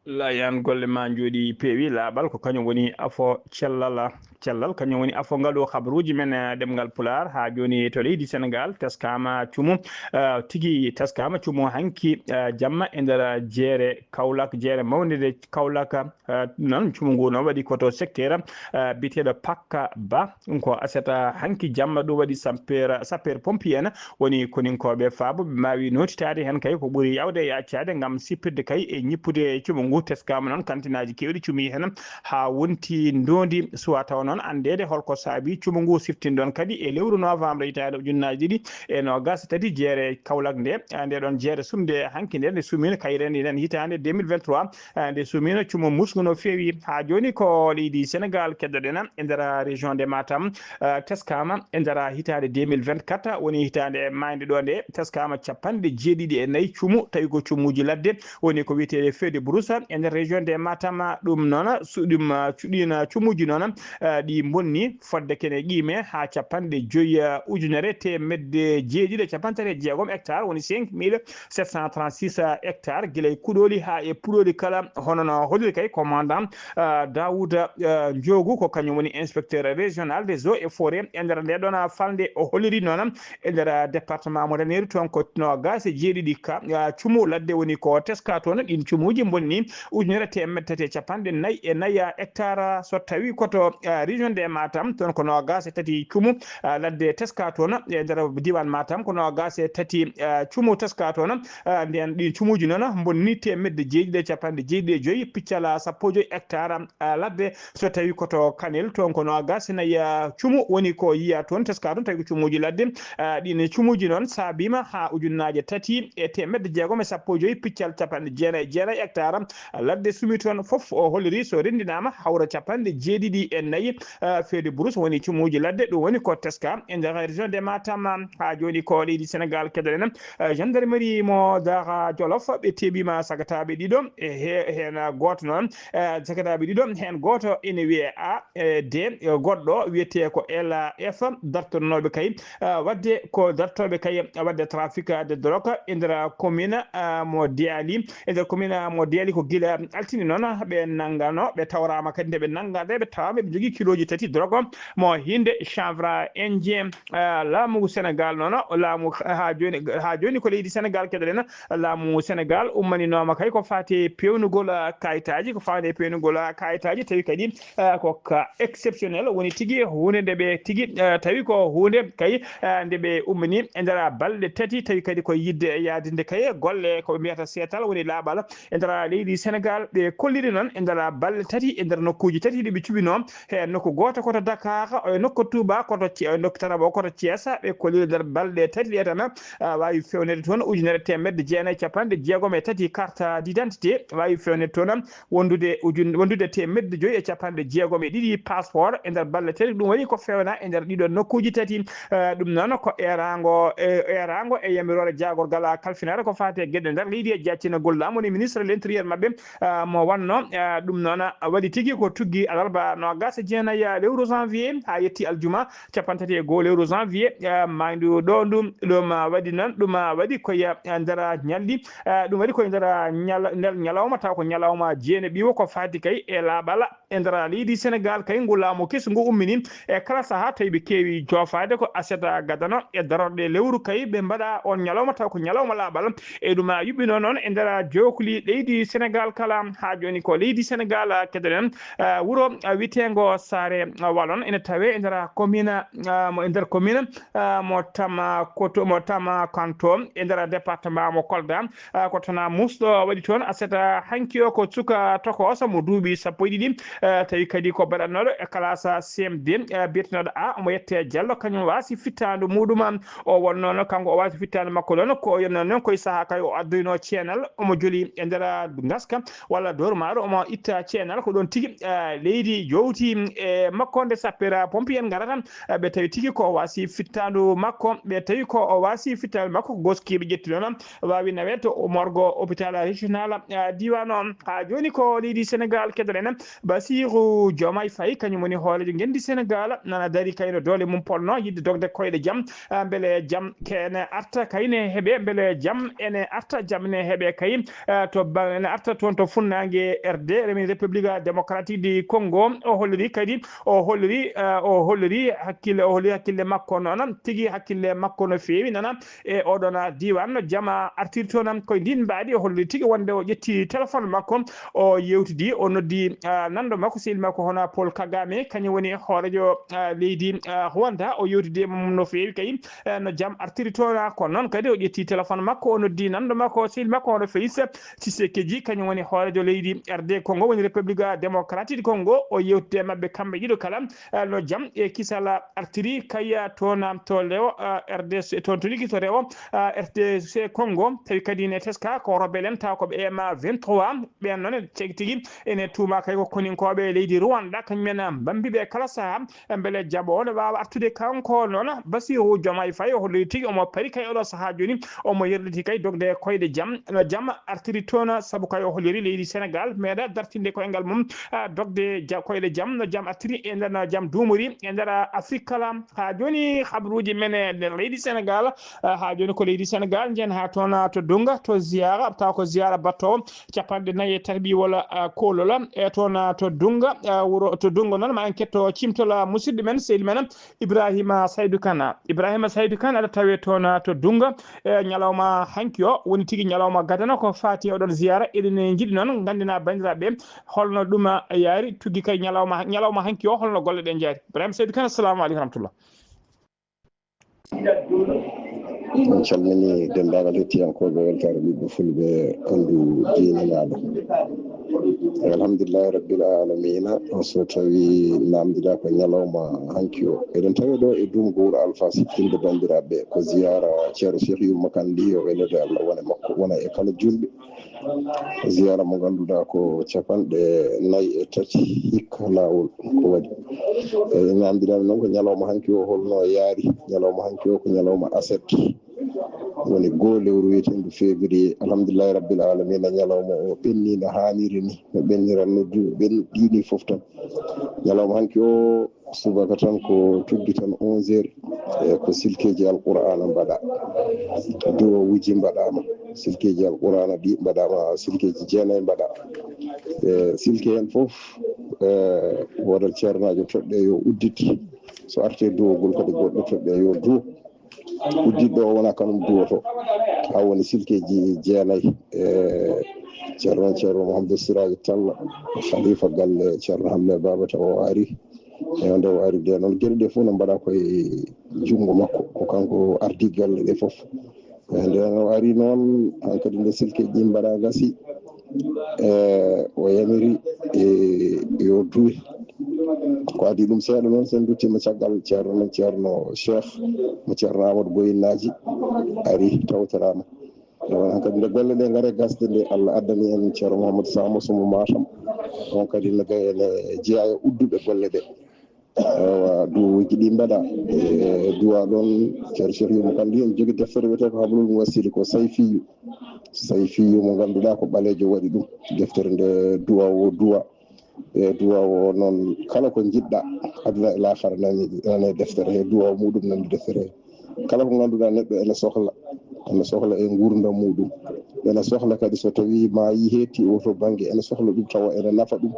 Laye Anne, golle ma njooɗi, peewi. Laaɓal ko kañum woni afo cellal. Cellal kañum woni afo ngalu. Habruuji men, eh, ɗemngal Pulaar haa jooni to leydi Senegaal, teskaama cumu, eh, tigi teskaama cumu hanki, eh, jamma e nder jeere Kaolack, jeere mawnde nde Kaolack, eh, noon cumu ngu noon waɗi ko to secteur, eh, biyeteeɗo Pakka Ba. Ɗum ko aset hanki jamma, ɗum waɗi sapeur, sapeur pompier en woni koninkooɓe faabo, ɓe mbaawi nootitaade heen kay ko ɓuri yaawde e accaade ngam sippirde kay e ñippude cumu ngu. Teskaama noon kantinaaji keewɗi cumi heen haa wonti ndoondi, suwaa tawa noon anndeede hol ko saabii cumu ngu. Siftinɗon kadi e lewru novembre hitaande ujunnaaji ɗiɗi e noogaas e tati, jeere Kaolack nde, nde ɗoon jeere sumde hanki nde, nde sumiino kayre nde nden hitaande deux mille vingt-trois, eh, nde sumiino cumu musngu no feewi. Haa jooni ko leydi Senegaal keddoɗen e nder région de Matam, eh, teskaama e nder hitaande deux mille vingt-quatre, woni hitaande maayde ɗo nde, teskaama capanɗe jeeɗiɗi e nayi cumu, tawi ko cumuuji ladde, woni ko wiyeteeɗe feu de brousse e nder région de Matam. Ɗum noon, su-, ɗum, eh, cu-, ɗiin cumuuji noon, eh, ɗi mbonni fodde kene qiime haa capanɗe joyi, eh, ujunere teemedde jeeɗiɗi e capanɗe tati e jeegom hectare, woni cinq mille sept cent trente-six hectares, gila e kuɗooli haa e puɗooli kala. Hono no holliri kay commandant, ah, Daouda, ah, Ndiogou, ko kañum woni inspecteur régional des eaux et forêts e nder nde ɗon, ah, falnde. O holliri noon e nder, ah, département mo Ranérou, toon ko noogaas e jeeɗiɗi ka, ah, cumu ladde woni ko teska toon. Ɗin cumuuji mbonni ujunere teemedde tati e capanɗe nayi e nayi hectare. So tawi koto, ah, région de Matam, toon ko noogaas e tati cumu, ah, ladde teska toon e nder diiwaan Matam, ko noogaas e tati, ah, cumu teska toon. Ah, nden ɗin cumuuji noon bonni teemedde jeeɗiɗi e capanɗe jeeɗiɗi e joyi piccal sappo e joyi hectare, ah, ladde. So tawi koto Kanel, toon ko noogaas e nayi, ah, cumu woni ko yiya toon, teska toon, tawi ko cumuuji ladde. Ah, ɗin cumuuji noon saabiima haa ujunnaaje tati e teemedde jeegom e sappo e joyi piccal capanɗe jeenayi e jeenayi hectare ladde sumi toon. Fof o holliri so renndinaama hawra capanɗe jeeɗiɗi e nayi, ah, feede burus woni cumuuji ladde. Ɗum woni ko teska e nder région de Matam. Haa jooni ko leydi Sénégal keɗoɗen, ah, gendarmerie mo Daara Jolof, ɓe teɓiima sagataaɓe ɗiɗo, e he-, heen gooto noon, ah, sagataaɓe ɗiɗo, heen gooto ene wiyee A, e de, e goɗɗo wiyetee ko L A F, dartotnooɓe kay, ah, waɗde ko dartooɓe kay waɗde trafic de drogue e nder commune, ah, mo Diyali. E nder commune, ah, mo Diyali ko gila altine noon ɓe nanngano, ɓe tawraama kadi nde ɓe nannga nde ɓe tawaama ɓe njogii kilooji tati drogue mo hinde chanvre indien. Ah, laamu Sénégal noon, laamu haa jooni, haa jooni ko leydi Sénégal keɗoɗen, laamu Sénégal ummaninooma kay ko faati peewnugol, ah, kayitaaji, ko faati peewnugol, ah, kayitaaji, tawi kadi, ah, ko ka exceptionnel woni tigi huunde nde ɓe tigi, ah, tawi ko huunde kay, ah, nde ɓe ummini e nder balɗe tati, tawi kadi ko yiɗde yaadinde kay golle ko ɓe mbiyata seetal woni laaɓal e nder leydi Sénégal. Ɓe kolliri noon e nder balɗe tati e nder nokkuuji tati ɗi ɓe cuɓinoo, he nokku gooto ko to Dakar, e nokku Touba ko to Thie-, e nokku tataɓo ko to Thiès. Ɓe kolliri nder balɗe tati ɗe tan, ah, waawi fewnede toon ujunere teemedde jeenayi e capanɗe jeegom e tati carte d'identité, waawi fewnede toon wondude ujun-, wondude teemedde joyi e capanɗe jeegom e ɗiɗi passeport e nder balɗe tati. Ɗum waɗi ko fewna e nder ɗiɗo nokkuuji tati. Eh, ɗum noon ko eeraango, e, eeraango e yamiroore jaagorgal kalfinaare ko faati e geɗe nder leydi e jaacinagol laamu ni ministre de l'intérieur maɓɓe, eh, mo wanno, eh, ɗum noon waɗi tigi ko tuggi alarba noogaas e jeenayi lewru janvier haa yetti aljuma capanɗe tati e goo lewru janvier, eh, maaydu ɗo ndu, ɗum, ah, waɗi noon, ɗum, ah, waɗi koye, ah, nder ñalɗi, ah, ɗum waɗi koye nder, ah, ñal-, nder ñalawma, taw ko ñalawma jeene ɓiwo ko faati kay e laaɓal e nder leydi Sénégal kay ngu laamu kesu ngu ummini e kala sahaa tawi ɓe keewi joofaade ko aset gadano e darorɗe lewru kay ɓe mbaɗa on ñalawma taw ko ñalawma laaɓal. E ɗum, ah, yuɓɓino noon e nder jookli leydi Sénégal kala haa jooni ko leydi Sénégal, ah, kedoɗen, ah, wuro, ah, witeengo Saare, ah, Walon ene tawee e nder commune, ah, mo e nder commune, ah, mo Tama Koto, mo Tama Kanto e nder département mo Kolda. Ah, ko tana musɗo waɗi toon aset hanki o ko suka tokooso mo duuɓi sappo e ɗiɗi, ah, tawi kadi ko baɗannooɗo e kalasa C M D, ah, biyetenooɗo A, omo yettee Jallo, kañum waasi fittaandu muɗum. O wonnoo noon, kanko o waasi fittaandu makko ɗoon, ko o yonnoo noon koye sahaa kay o addoyno ceenal, omo joli e nder ngaska walla dormaaro, omo itta ceenal, ko ɗoon tigi, ah, leydi jowti e makko nde sapeur pompier en ngarata, ah, ɓe tawi tigi ko o waasi fittaandu makko, ɓe tawi ko o waasi fittaandu makko, ko goskiiɓe ƴetti noon, waawi naweede to morgo hôpital régional, ah, diiwaan o. Haa jooni ko leydi Sénégal kedoɗen, Bassirou Diomaye Faye, kañum woni hooreejo ngenndi Sénégal, nana dari kayno doole mum polno yiɗde dogde koyɗe jam, ah, mbele jam ke ene arta kay ne heɓe, mbele jam ene arta, jam ne heɓe kay, ah, to ba-, ene arta toon to funnaange R D, République Démocratique du Congo. O holliri kadi, o holliri, ah, o holliri hakkille, o holliri hakkille makko noon, tigi hakkille makko no feewi nana e oɗon diiwaan no jam artiri toon. Koye ndin mbaadi o holliri tigi wonde o ƴetti téléphone makko, o yewtidi, o noddi, ah, nanndo makko, sehil makko hono Paul Kagame, kañum woni hooreejo, ah, leydi, ah, Rwanda. O yewtidi e mum no feewi kay, eh, no jam artiri toon. Kono noon kadi o ƴetti téléphone makko, o noddi nanndo makko, sehil makko hono Félix Tshisekedi, kañum woni hooreejo leydi R D Congo, woni République Démocratique du Congo. O yewtidi e maɓɓe kamɓe ɗiɗo kala, eh, no jam e kisal artiri kay toon to rewo, eh, R D C, toon to Liki to rewo, eh, R D C Congo. Tawi kadi ne teska ko rebelle en, taw ko ɓe M vingt-trois. Ɓeen noon tigi tigi ene tuuma kay ko koninkooɓe leydi Rwanda, kañum en mbambiɓe kala sahaa, mbele jam o ne waawa artude. Kanko noon Bassirou Diomaye Faye o holliri tigi omo pari kay oɗo sahaa jooni, omo yerliti kay dogde koyɗe jam, no jam artiri toon, sabu kay o holliri leydi Sénégal meeɗa dartinde koyngal mum, ah, dogde ja-, koyɗe jam, no jam artiri e nder, no jam duumori e nder Afrique kala. Haa jooni habruuji men e nder leydi Sénégal, ah, haa jooni ko leydi Sénégal, njen haa toon, ah, to Dunga, to ziyara, taw ko ziyara battoowo capanɗe nayi e tati ɓiwol, ah, koolol, e toon, ah, to Dunga, ah, wuro to Dunga noon, ma en ketto cimtol, ah, musidɗo men, sehil men, Ibrahima Saydu Kan. Ibrahima Saydu Kan aɗa tawe toon, ah, to Dunga, e ñalawma hanki o, woni tigi ñalawma gadano ko faati oɗon ziyara. Ene njiɗi noon nganndina banndiraaɓe ɓe holno ɗum yaari, tuggi kay ñalawma, ñalawma hanki o, holno golle ɗe njaari. Ibrahima Seydou Kane, assalamu aleykum wa rahmatullah. En calmini denndaangal hettiyankooɓe weltaare ɓiɓɓe fulɓe anndu diine maaɗa. Alhamdulillahi rabbil alamina. So tawi namdiɗa ko ñalawma hanki o, eɗen tawi ɗo e duumgo wuro Alfa sikkinde banndiraaɓe ɓe ko ziyaara Ceerno Cheikh Yumma Kandi, yo welede Allah wona e makko, wona e kala julɗo. Ziyaara mo ngannduɗaa ko capanɗe nayi e tati hikka laawol ko waɗi. E namdiɗami noon ko ñalawma hanki o holno yaari. Ñalawma hanki o ko ñalawma aset, woni goo lewru wiyeteendu février. Alhamdulillahi rabbil alamina, ñalawma o ɓenni no haaniri ni, no ɓenniranno du ɓen ɗiɗi fof tan. Ñalawma hanki o subaka tan ko tuggi tan onze heures, e ko silkeeji alqur'ana mbaɗa, duwawuji mbaɗama, silkeeji alqur'ana ɗi mbaɗama, silkeeji jeenayi mbaɗa. E silke heen fof, e wodat ceernaajo toɗɗe yo uddit, so arte duwogol kadi goɗɗo toɗɗe yo duwo. Udditɗo o wona kanum duwoto, ha woni silkeeji jeenayi. E ceerno ceerno Mouhamadou Siraji Talla, khalifa galle ceerno Hamme Baba taw o ari. E nde o ari nde noon geɗe ɗe fof no mbaɗa koye junngo makko, ko kanko ardi galle ɗe fof. E nde o ari noon hankadi nde silkeeji ɗi mbaɗa gasi, e o yamiri e yo duwe. Ko adi ɗum seeɗa noon, sen duttima caggal ceerno men ceerno Cheikh mo ceerno Amadou Boyinnaji ari tawtorama. Ɗum noon hankadi nde golle ɗe ngare gasde nde Allah addani en ceerno Mouhamadou Samoso mo Matam, on kadi no gay ene jeeya e udduɓe golle ɗe. Ewa duwuji ɗi mbaɗa e duwa ɗon ceerno Cheikh Yumma Kandi en jogi deftere wiyetee ko Hablul Muwassili ko Sayfiyu. Sayfiyu mo ngannduɗaa ko ɓaleejo waɗi ɗum. Deftere nde duwa o duwa. E duwa o noon kala ko njiɗɗa aduna e laakara nani nane deftere he, duwa o muɗum nani deftere he. Kala ko ngannduɗaa neɗɗo ene sohla, ene sohla e nguurndam muɗum, ene sohla kadi so tawi ma yi hetti o to bannge, ene sohla ɗum tawa ene nafa ɗum,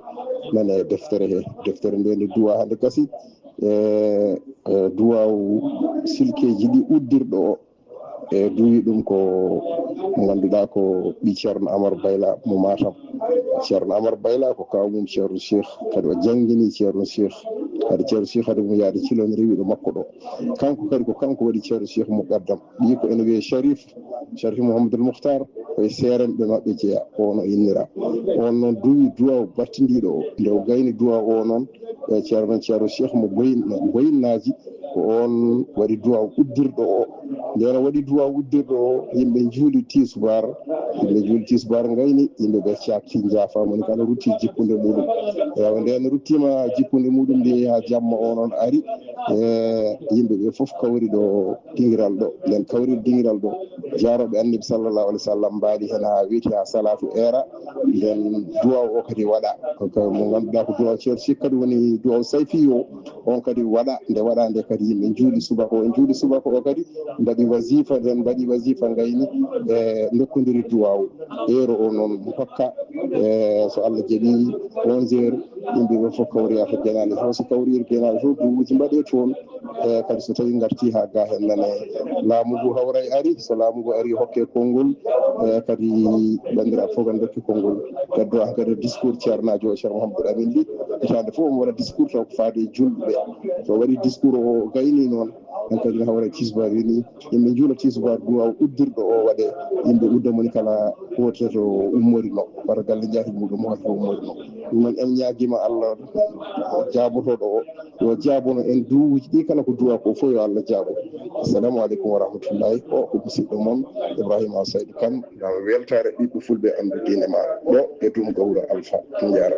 nane e deftere he. Deftere nde nde duwa hande gasi e e duwaw silkeji ɗi uddirɗo o. E duwi ɗum ko mo ngannduɗaa ko ɓi ceerno Amar Bayla mo Matam. Ceerno Amar Bayla ko kaw mum ceerno Cheikh, kadi o janngini ceerno Cheikh, kadi ceerno Cheikh kadi mo yaade cilon rewiɗo makko ɗo. Kanko kadi ko kanko waɗi ceerno Cheikh Muqaddam. Ɓii ko ene wiyee Sharif, Sharif Mouhamadoul Mouhtar, koye seeremɓe maɓɓe jeya, ko ono innira. On noon duwi duwa battindiiɗo o, nde o gayni duwa o noon, e ceerno men ceerno Cheikh mo Boyin-, Boyinnaaji, ko on waɗi duwa uddirɗo o. Nden o waɗi duwa uddirɗo o, yimɓe njuuli tisubar, yimɓe njuuli tisubar ngayni, yimɓe ɓe caakti njaafa, moni kala rutti jikkunde muɗum. Ewa, nden ruttima jikkunde muɗum nde haa jamma o noon ari, e yimɓe ɓe fof kawri ɗo dingiral ɗo, nden kawri dingiral ɗo. Jaaroɓe Annabi sallallahu alaihi wasallam mbaali hen haa weeti haa salatu eera, nden duwa o kadi waɗa. Ko, ko mo ngannduɗaa ko duwa ceerno Cheikh kadi woni duwa sayfi o, on kadi waɗa, nde waɗa nde kadi yimɓe njuuli subaka o, njuuli subaka o kadi mbaɗi wazifa, nden mbaɗi wazifa ngayni e ndokkondiri duwaw. Eero o noon hokka, e so Allah jaɓi onze heures, yimɓe ɓe fof kawroya to Genaale to, so kawroyii Genaale to, duwuuji mbaɗee toon. E kadi so tawi ngarti haa ga hen nane laamu ngu hawray ari, so laamu ngu ari hokke konngol, e kadi banndiraaɓe fof kadi ndokke konngol. Heddo hankadi discours ceernaajo o Ceerno Mouhamadou Amine Ly, hitaande fof omo waɗa discours taw ko faade e julɓe. So waɗi discours o gayni noon, hankadi no hawray tisbaar wini, yimɓe njuula tisbaar duwaw uddirɗo o waɗe, yimɓe udda moni kala woote to ummorino, wata galle njaati muɗum hoto ummorino. Ɗum noon en ñaagiima Allah jaabotooɗo o, yo jaabono en duwuuji ɗi kala ko duwa ko fof yo Allah jaabo. Assalamu aleykum wa rahmatullahi. O ko musidɗo mon Ibrahima Saydou Kane. Ngam weltaare ɓiɓɓe fulɓe anndu diine ma ɗo e Duum Gawra Alfa. Njaara.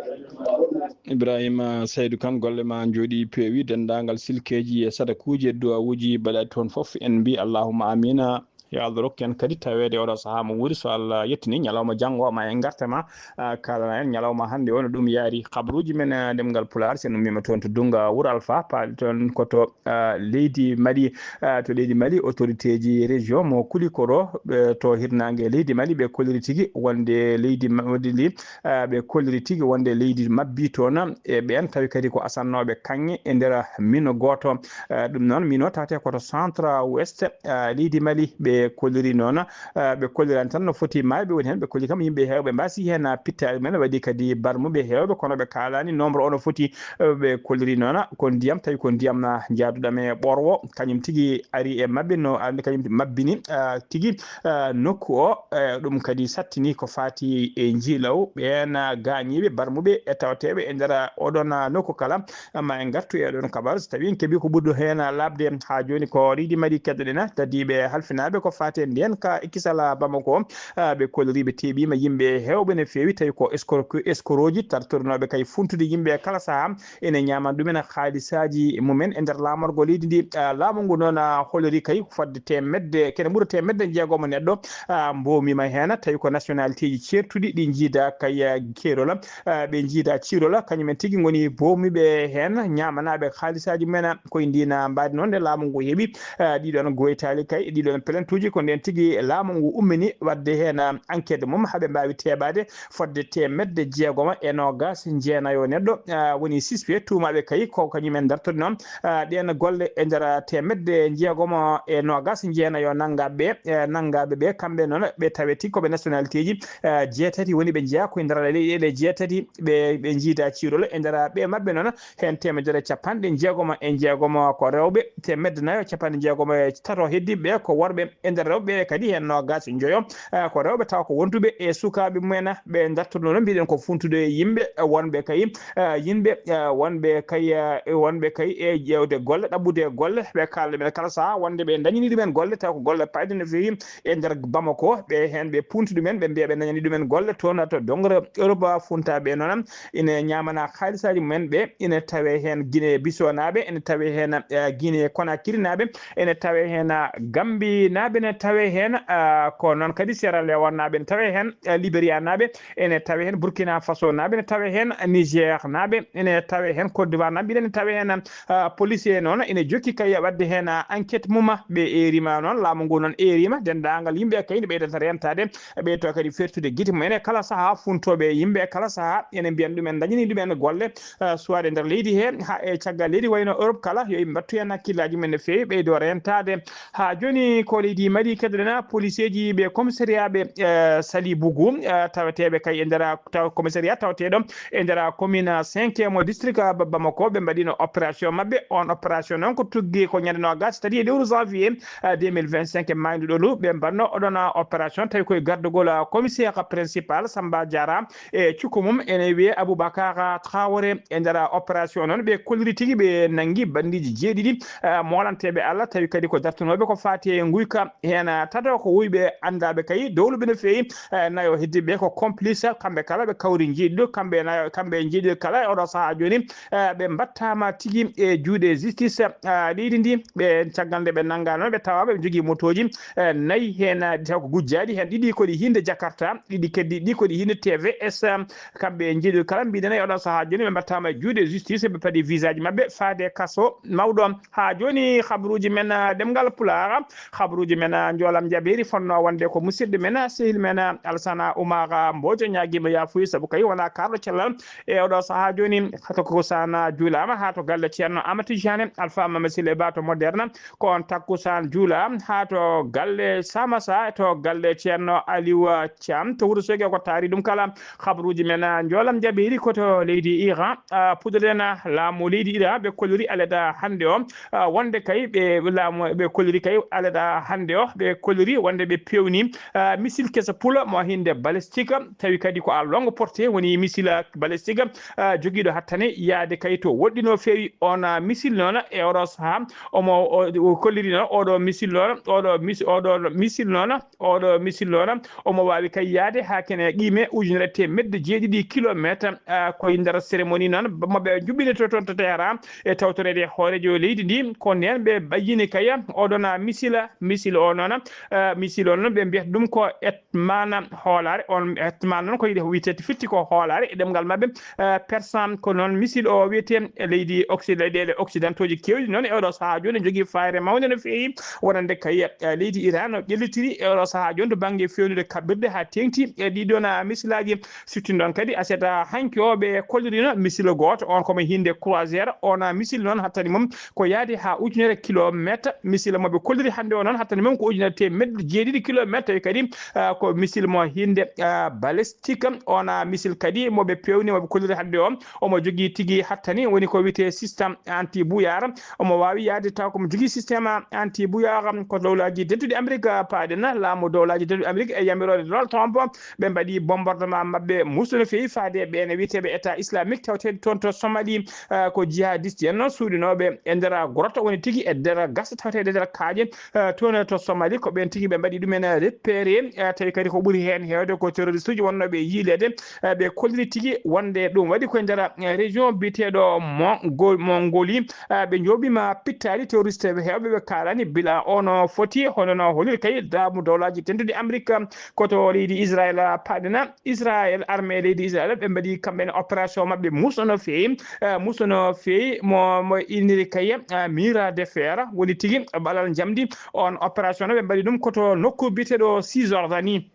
Ibrahima Saydou Kane, golle ma njooɗi peewi, denndaangal silkeeji e sadakuuji e duwawuuji baɗaaɗi toon fof, en mbi allahumma amina. Yo Allah rokku en kadi taweede oɗo sahaa mo wuuri, so Allah yettini ñalawma janngo ma en ngarta ma, ah, kaalana en ñalawma hannde o no ɗum yaari. Kabaruuji men, ah, ɗemngal Pulaar, so en ummiima toon to Dunnga Wuro Alfa, paali toon ko to, ah, leydi Mali, ah, to leydi Mali, autorité ji région mo Kulikoro, ɓe to hirnaange leydi Mali, ɓe kolliri tigi wonde leydi Ma-, wonde ndi, ah, ɓe kolliri tigi wonde leydi mabbi toon, e ɓeen tawi kadi ko asannooɓe kaŋŋe e nder mino gooto. Ah, ɗum noon, mino tawetee ko to centre ouest, ah, leydi Mali, ɓe Ɓe kolliri noon, ah, ɓe kollirani tan no foti maayɓe woni heen. Ɓe kolli kam yimɓe heewɓe mbaasi heen, ah, pittaali mumen, waɗi kadi barmuɓe heewɓe, kono ɓe kaalaani nombre o no foti, eh, ɓe kolliri noon ko ndiyam, tawi ko ndiyam, ah, jaaduɗam e ɓorwo, kañum tigi ari e maɓɓe, no arde kañum mabbini, ah, tigi, ah, nokku o. Eh, ɗum kadi sattini ko faati e njiilaw ɓeen, ah, gaañiiɓe, barmuɓe e tawteeɓe e nder, ah, oɗon, ah, nokku kala. Amma en ngartu e ɗon kabaru, so tawi en keɓi ko ɓurɗo heen laaɓde haa jooni, ko riidi mari keddoɗen, ah, tadiiɓe halfinaaɓe ko faati e ndeen ka e kisal Bamako. Ah, ɓe kolloriiɓe teeɓiima yimɓe heewɓe no feewi, tawi ko escroc-, escroc-, ji dartorinooɓe kay funtude yimɓe kala sahaa, ene ñaamana ɗumen haalisaaji mumen e nder laamorgo leydi ndi. Ah, laamu ngu noon, ah, holori kay fodde teemedde, kene ɓura teemedde jeegom neɗɗo, ah, mboomiima heen, tawi ko nationalité ji ceertuɗi ɗi njiida kay, ah, keerol. Eh, ɓe njiida ciirola, kañum en tigi ngoni boomiiɓe heen, ñaamanaaɓe haalisaaji mumen. Koye ndiin mbaadi noon nde laamu ngu heɓi, eh, ɗiɗon goytaali kay, ɗiɗon plaintuuji, ko ndeen tigi laamu ngu ummini waɗde heen, eh, enquête mum, haa ɓe mbaawi teeɓaade fodde teemedde jeegom e noogaas jeenayo neɗɗo, eh, woni suspect tuumaaɓe kay, ko kañum en dartori noon, eh, ɗeen golle e nder teemedde jeegom e noogaas jeenayo nanngaaɓe, eh, nanngaaɓe ɓe, kamɓe noon ɓe tawe tigi ko ɓe nationalité ji, eh, jeetati woni ɓe njeyaa koye nder leyɗeele jeetati, ɓe, ɓe njiida ciirol. E nder ɓe maɓɓe noon, heen teemedere capanɗe jeegom e jeegom ko rewɓe, teemedde nayo capanɗe jeegom e tato heddiiɓe ɓe ko worɓe. E nder rewɓe ɓe kadi heen noogaas e njoyo, eh, ko rewɓe tawa ko wonduɓe e sukaaɓe mumen, ɓe dartono noon mbiɗen ko funtude yimɓe, eh, wonɓe kay, eh, yimɓe, eh, wonɓe kay, eh, wonɓe kay e ƴeewde golle, ɗaɓɓude golle, ɓe kaalda men kala sahaa wonde ɓe dañini ɗumen golle, taw ko golle payɗe no feewi, e nder Bamako, ɓe heen ɓe punti ɗumen, ɓe mbiya ɓe dañani ɗumen golle toon to dongre Europe. Funtaaɓe noon ina ñaamana haalisaaji mumen ɓe, ina tawe heen Guinée Bissau naaɓe, ina tawe heen, eh, Guinée Conakry naaɓe, ina tawe heen, ah, Gambie naaɓe, ina tawe heen, ah, ko noon kadi Sierra Leone naaɓe, ina tawe heen, eh, Liberia naaɓe, ina tawe heen Burkina Faso naaɓe, ina tawe heen Niger naaɓe, ina tawe heen Côte d'Ivoire naaɓe, ina tawe heen, ah, policier noon ina jokki kay waɗde heen, ah, enquête mum. Ɓe eerima noon, laamu ngu noon eerima, denndaangal yimɓe kay ne ɓeydata rentaade, ɓeydo kadi fertude gite mumen e kala sahaa. Funtooɓe yimɓe e kala sahaa ene mbiyan ɗumen dañani ɗumen golle, ah, suwaade nder leydi he, haa e caggal leydi wayno Europe kala, yo yimɓe mbattu heen hakkillaaji mumen no feewi, ɓeydo rentaade. Haa jooni ko leydi Mali keddoɗen, policeeji ɓe commissariat ɓe, eh, Sali Bougou, eh, taweteeɓe kay e nder, taw commissariat taweteeɗo e nder commune cinq mo district, ah, Ba-, Bamako, ɓe mbaɗino opération maɓɓe. On opération noon ko tuggi ko ñande noogaas e tati e lewru janvier, eh, deux mille vingt-cinq e maaydu ɗo ndu. Ɓe mbaɗno oɗon, ah, opération tawi koye gardugol, ah, commissaire principal Samba Diarra e cukko mum ene wiyee Aboubacar Traoré. E nder opération noon ɓe kolliri tigi, ɓe nanngi banndiiji jeeɗiɗi, eh, moolanteeɓe Allah, tawi kadi ko dartunooɓe ko faati e nguyka. Heen, eh, tato ko wuyɓe anndaaɓe kay dowluɓe no feewi, eh, nayo heddiiɓe ko complice, kamɓe kala ɓe kawri njiiɗo, kamɓe nayo, kamɓe njiiɗo kala e oɗo sahaa jooni, eh, ɓe mbattaama tigi e juuɗe justice, eh, leydi ndi. Ɓe caggal nde ɓe nannga noon, ɓe tawa ɓe njogii motooji, eh, nayi heen, eh, taw ko gujjaaɗi heen, ɗiɗi ko ɗi hinde Jakarta, ɗiɗi keddi ɗi ko ɗi hinde T V S, eh, kamɓe njiiɗo kala mbiɗen e oɗo sahaa jooni ɓe mbattaama e juuɗe justice, ɓe paɗi visaaji maɓɓe faade kaso mawɗo. Haa jooni, habruuji men, ah, ɗemngal Pulaar, habruuji men, ah, njoolam jabeeri fotnoo wonde ko musidɗo men, ah, sehil men, ah, Alsana Oumar, ah, Mbojo, ñaagiima yaafuya sabu kay wonaa kaarɗo cellal e oɗo sahaa jooni. Haa to Kokusaan juulaama, haa to galle Ceerno Amadou Tidiane, Alpha Mama Sile Ba to Moderne, ko on takkusaan juulaa, haa to galle Samasa, to galle Ceerno Aliou Thiam to Wuro Sogi, ko taari ɗum kala. Habruuji men, ah, njoolam jabeeri ko to leydi Iran, ah, puɗɗoɗen, ah, laamu leydi Iran, ɓe kolliri aleda hannde o, ah, wonde kay ɓe laamu, ɓe kolliri kay aleda hannde o, ɓe kolliri wonde ɓe pewni, ah, missile kesa pula mo hinde balistique, tawi kadi ko à longue portée woni missile balistique, ah, jogiiɗo hattane yaade kay to woɗɗi no feewi. On, ah, missile noon e oɗo sahaa omo, o, o kolliri noon oɗo missile noon, oɗo mis-, oɗo missile noon, oɗo missile noon, omo waawi kay yahde haa kene qiime ujunere teemedde jeeɗiɗi kilomeetre, ah, koye nder cérémonie noon, mo ɓe njuɓɓinirta toon to Teheran e tawtoreede hooreejo leydi ndi. Ko ndeen ɓe bayyini kay oɗon missile, missile o noon, ah, missile o noon ɓe mbiyata ɗum ko Etman hoolaare. On Etman noon ko yiɗi wiyetee fitti ko hoolaare e ɗemngal maɓɓe, eh, persan. Ko noon missile o wiyetee e leydi Occid-, leyɗeele occidentaux ji keewɗi noon e oɗo sahaa jooni jogii fayre mawnde no feewi, wonande kay, eh, leydi Iran no ƴellitiri e oɗo sahaa jooni to bannge feewnude kaɓirɗe haa teeŋti e ɗiɗon, ah, missile aji. Siftin ɗon kadi aset, ah, hanki o ɓe kollirino missile gooto, on ko mo hinde croisière. On, ah, missile noon hattani mum ko yaade haa ujunere kilomeetre. Missile mo ɓe kolliri hannde o noon hattani mum ko ujunere teemedde jeeɗiɗi kilometre, tawi kadi, ah, ko missile mo hinde, ah, balistique. On, ah, missile kadi mo ɓe pewni, mo ɓe kolliri hannde o, omo jogii tigi hattani, woni ko wiyetee système anti-brouillard. Omo waawi yahde taw komo jogii système anti-brouillard. Ko dowlaaji dentuɗi Amérique, ah, paaɗen, laamu dowlaaji dentuɗi Amérique e yamiroore Donald Trump, ɓe mbaɗi bombardement maɓɓe muusɗo no feewi faade e ɓeen wiyeteeɓe État islamique tawteeɓe toon to Somalie, ah, ko jihadiste en noon suuɗinooɓe e nder grotte, woni tigi e nder gasa tawteeɗe e nder kaaƴe, eh, toon to Somalie. Ko ɓeen tigi ɓe mbaɗi ɗumen repéré, eh, tawi kadi ko ɓuri heen heewde ko terroriste uji wonnooɓe e yiileede, eh, ɓe kolliri tigi wonde ɗum waɗi koye nder, eh, région biyeteeɗo Mongo-, Mongolie. Eh, ɓe njooɓiima pittaali terroriste ɓe heewɓe ɓe kaalani bila ono foti, hono no holiri kay laamu dowlaaji dentuɗi Amérique, ko to leydi Israël, ah, paaɗen. Israël, armée leydi Israël, ɓe mbaɗi kamɓe ne opération maɓɓe muusɗo no feewi, eh, muusɗo no feewi, mo, mo inniri kay, eh, Mira de Fer, woni tigi ɓalal njamndi. On opération no ɓe mbaɗi ɗum ko to nokku biyeteeɗo Cisjordanie.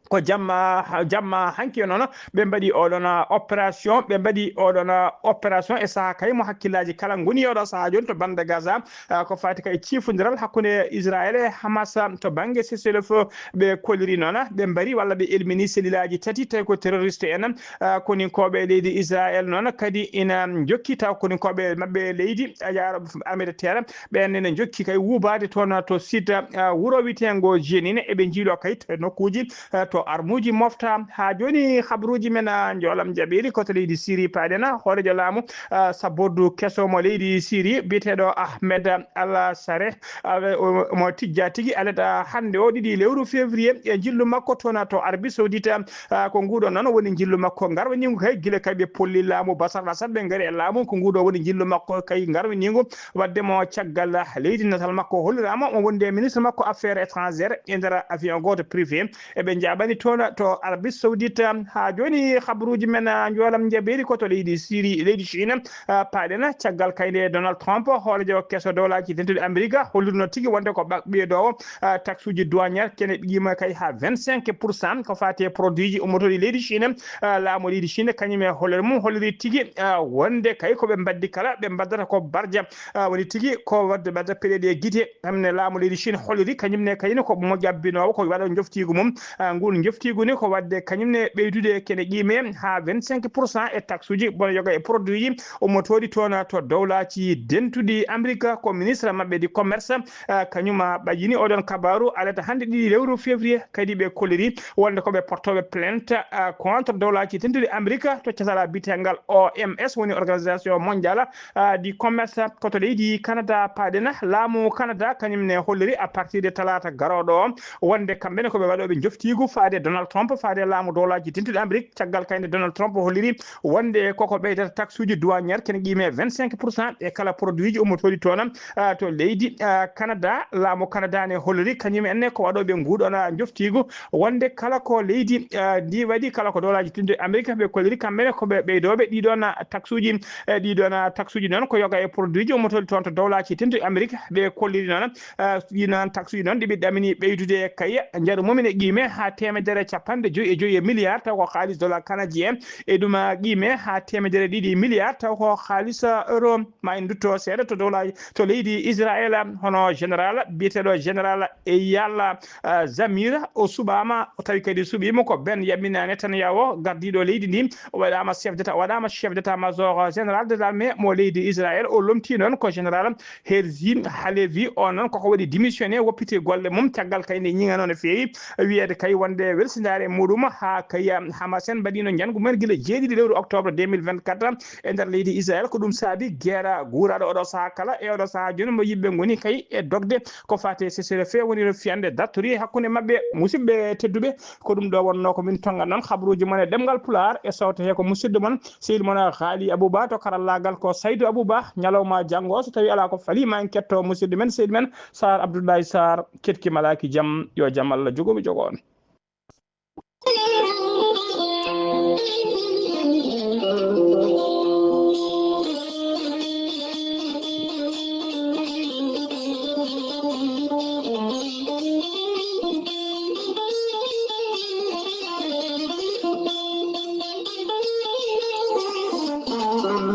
Ko jamma, jamma hanki noon ɓe mbaɗi oɗon, ah, opération, ɓe mbaɗi oɗon, ah, opération e sahaa kay mo hakkillaaji kala ngoni e oɗo sahaa jooni to bannde Gaza, ah, ko faati kay ciifondiral hakkunde Israël e Hamas to bannge cessez-le-feu. Ɓe kolliri noon, ɓe mbari walla ɓe elmini selilaaji tati, tawi ko terroriste en, ah, koninkooɓe leydi Israël noon kadi ina njokki taw koninkooɓe maɓɓe leydi, a jaara armée de terre, ɓeen ene njokki kay wuubaade toon to site, ah, wuro wiyeteengo Jenin, eɓe njiiloo kay to nokkuuji, ah, to armuuji mofta. Haa jooni, habruuji men, ah, njoolam jaɓeeri ko to leydi Syrie paaɗen, hooreejo laamu, ah, sabordu keso mo leydi Syrie, biyeteeɗo Ahmed Al Sareh, ah, o, mo tijja tigi alet, ah, hannde o ɗiɗi lewru février e njillu makko toon to Arabie Saoudite. Ah, ko nguuɗo noon woni njillu makko ngarwaniingu kay gila kay ɓe polli laamu Bashar al-Assad, ɓe ngari e laamu. Ko nguuɗo woni njillu makko kay ngarwaniingu, wadde mo caggal leydi natal makko holliraama mo wonde ministre makko affaires étrangères e nder avion gooto privé. Eɓe njaɓani toon to Arabie Saoudite. Haa jooni, habruuji men, ah, njoolam njabeeri ko to leydi Syrie, leydi Chine, ah, paaɗen caggal kay nde Donald Trump, hooreejo keso dowlaaji dentuɗi Amérique, hollirno tigi wonde ko ɓa-, ɓeydoowo, ah, taxuuji douanière kene ɓiyiima kay haa vingt-cinq pour cent ko faati e produit ji ummotooɗi leydi Chine. Ah, laamu leydi Chine kañum e hollere mum holliri tigi, ah, wonde kay ko ɓe mbaddi kala ɓe mbaddata ko barja, ah, woni tigi ko wadde ɓadda peɗeeli e gite. Amne laamu leydi Chine holliri kañum ne kayne ko mo ƴabbinoowo ko waɗa njoftiigu mum. Ah, ngun njoftiigu ni ko wadde kañum ne ɓeydude kene qiime haa vingt-cinq pour cent e taxuuji bono yoga e produit ji ummotooɗi toon to dowlaaji dentuɗi Amérique. Ko ministre maɓɓe di commerce, ah, kañum, ah, ɓajini oɗon kabaaru alata hannde ɗiɗi lewru février. Kadi ɓe kolliri wonde ko ɓe portooɓe plainte, ah, contre dowlaaji dentuɗi Amérique to catal biyetengal O M S, woni organisation mondiale, ah, du commerce. Ko to leydi Canada paaɗen, laamu Canada kañum ne holliri à partir de talaata garooɗo o wonde kamɓe ne ko ɓe waɗooɓe njoftiigu faade Donald Trump, faade laamu dowlaaji dentuɗi Amérique, caggal kayde Donald Trump holliri wonde koko ɓeydata taxuuji douanière kene qiime vingt-cinq pour cent e kala produit ji ummotooɗi toon, ah, to leydi, ah, Canada. Laamu Canada ne holliri kañum en ne ko waɗooɓe nguuɗon, ah, njoftiigu wonde kala ko leydi, ah, ndi waɗi, kala ko dowlaaji dentuɗi Amérique, ɓe kolliri kamɓe ne ko ɓe ɓeydooɓe ɗiɗon, ah, taxuuji. Eh, ɗiɗon, ah, taxuuji noon ko yoga e produit ji ummotooɗi toon to dowlaaji dentuɗi Amérique. Ɓe kolliri noon, ah, ɗiɗon taxuuji noon ɗi ɓe ɗamini ɓeydude kay njaru mum ene qiime haa teemedere capanɗe joyi e joyi e milliard taw ko haalis dollar canadien, e ɗum, ah, qiime haa teemedere ɗiɗi milliard taw ko haalis, ah, euro. Ma en ndutto seeɗa to dowla, to leydi Israël, hono général biyeteeɗo général Eyal, ah, Zamir, o suɓaama, o tawi kadi suɓiima ko Benjamin Netanyahu, gardiiɗo leydi ndi. O waɗaama chef d'état, o waɗaama chef d'état-major général de l'armée mo leydi Israël. O lomtii noon ko général Herzi Halevi. O noon koko waɗi démissionné, woppiti golle mum caggal kay nde ñiŋanoo no feewi wiyeede kay wonde welsindaare muɗum haa kay, ah, Hamas en mbaɗiino njanngu mumen gila jeeɗiɗi lewru octobre deux mille vingt-quatre e nder leydi Israël. Ko ɗum saabi geera guuraaɗo oɗo sahaa kala e oɗo sahaa jooni mo yimɓe ngoni kay e dogde ko faati e cessez-le-feu woni no fiyande dartori hakkunde maɓɓe. Musidɓe tedduɓe, ko ɗum ɗo wonnoo ko min tonngani noon habruuji mon e ɗemngal Pulaar e sawto he ko musidɗo mon sehil mon Haali Abouba, to karallaagal ko Saydou Abouba. Ñalawma janngo so tawi alaa ko fali ma en ketto musidɗo men sehil men Sarr Abdoulaye Sarr, ketki malaaki jam, yo jam Allah jogo mi jogo on.